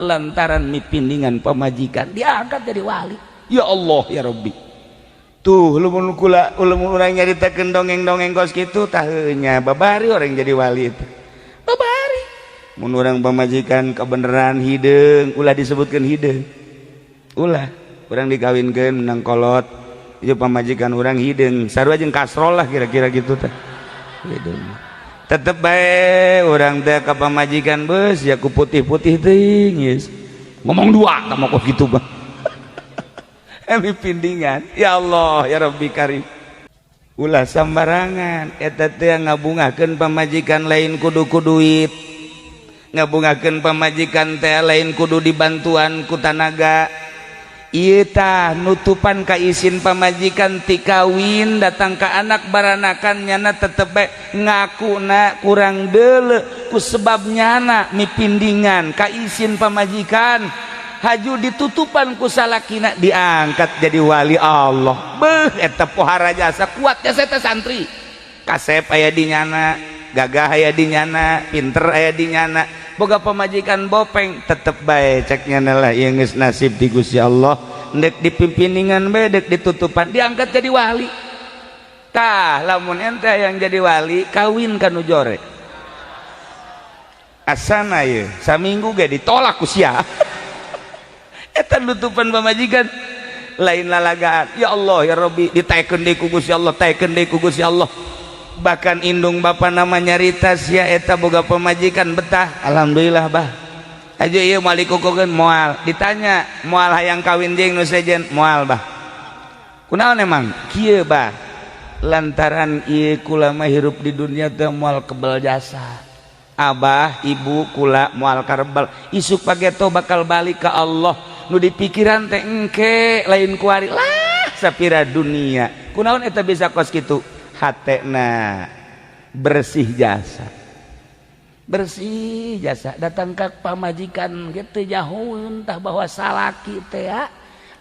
Lantaran mipindingan pamajikan, diangkat jadi wali. Ya Allah ya Rabbi. Tuh, lamun kula, lamun urang nyaritakeun dongeng-dongeng kos kitu tah nya, babari orang jadi wali itu, babari. Mun urang pamajikan kebenaran hideung, ulah disebutkeun hideung, ulah. Urang dikawinkeun menang kolot, ieu pamajikan urang hideung sarua jeung kasrol lah, kira-kira gitu tah. Hideung tetep bae urang teh ka pamajikan, beus ya ku putih-putih teuing geus ngomong dua tah mah gitu bang. Emi pindingan, ya Allah ya Rabbi karim. Ulah sambarangan eta teh. Ngabungahkeun pamajikan lain kudu ku duit, ngabungahkeun pamajikan teh lain kudu dibantuan ku tanaga. Ieu tah nutupan ka isin pamajikan ti kawin datang ka anak baranakan, nyana tetep bae ngakuna kurang deuleu ku sebab nyana mipindingan ka isin pamajikan, haju ditutupan ku salakina, diangkat jadi wali Allah. Beuh, eta pohara jasa kuat jasa eta. Santri kasep aya di nyana, gagah aya di nyana, pinter aya di nyana, boga pamajikan bopeng, tetep bae cek nyana lah, ieu geus nasib di Gusti Allah. Ndek dipimpiningan bae, dek ditutupan, diangkat jadi wali. Tah, lamun ente yang jadi wali, kawin kanu jore, asana ye saminggu ge ditolak ku sia. Eta nutupan pamajikan lain lalagaan. Ya Allah ya Rabbi, ditaekeun deui ku Gusti Allah, taekeun deui ku Gusti Allah. Bahkan indung bapa nama nyarita sia eta boga pamajikan betah, alhamdulillah bah aja ieu moal dikukukeun, moal ditanya, moal hayang kawin jeung nu sejen, moal bah. Kunaon emang kieu bah? Lantaran ieu kula mah hirup di dunia teh moal kebel jasa abah ibu kula, moal karebel, isuk pageto bakal balik ke Allah. Nu dipikiran teh engke, lain kuari lah sapira dunia. Kunaon eta bisa kos kitu? Hatena bersih jasa, bersih jasa. Datang ke pamajikan gitu nyahoeun tah bahwa salaki teh ya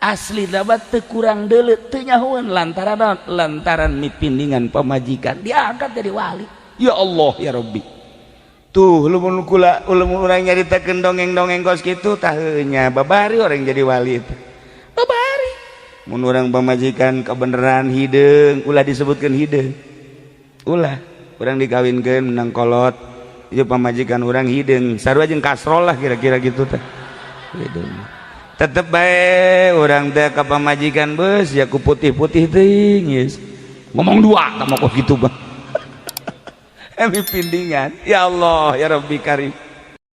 asli dapat teu kurang deuleu, teu nyahoeun. Lantaran naon? Lantaran mipindingan pamajikan, diangkat jadi wali. Ya Allah ya Rabbi. Tuh, lamun kula, lamun urang nyaritakeun dongeng-dongeng kos kitu tah nya, babari orang jadi wali itu, babari. Mun urang pamajikan kebenaran hideung, ulah disebutkeun hideung, ulah. Urang dikawinkeun menang kolot, ieu pamajikan urang hideung sarua jeung kasrol lah, kira-kira gitu tah. Hideung tetep bae urang teh ka pamajikan, beus ya ku putih-putih teuing geus ngomong dua tah mah gitu bang. Emi pindingan, ya Allah ya Rabbi karim.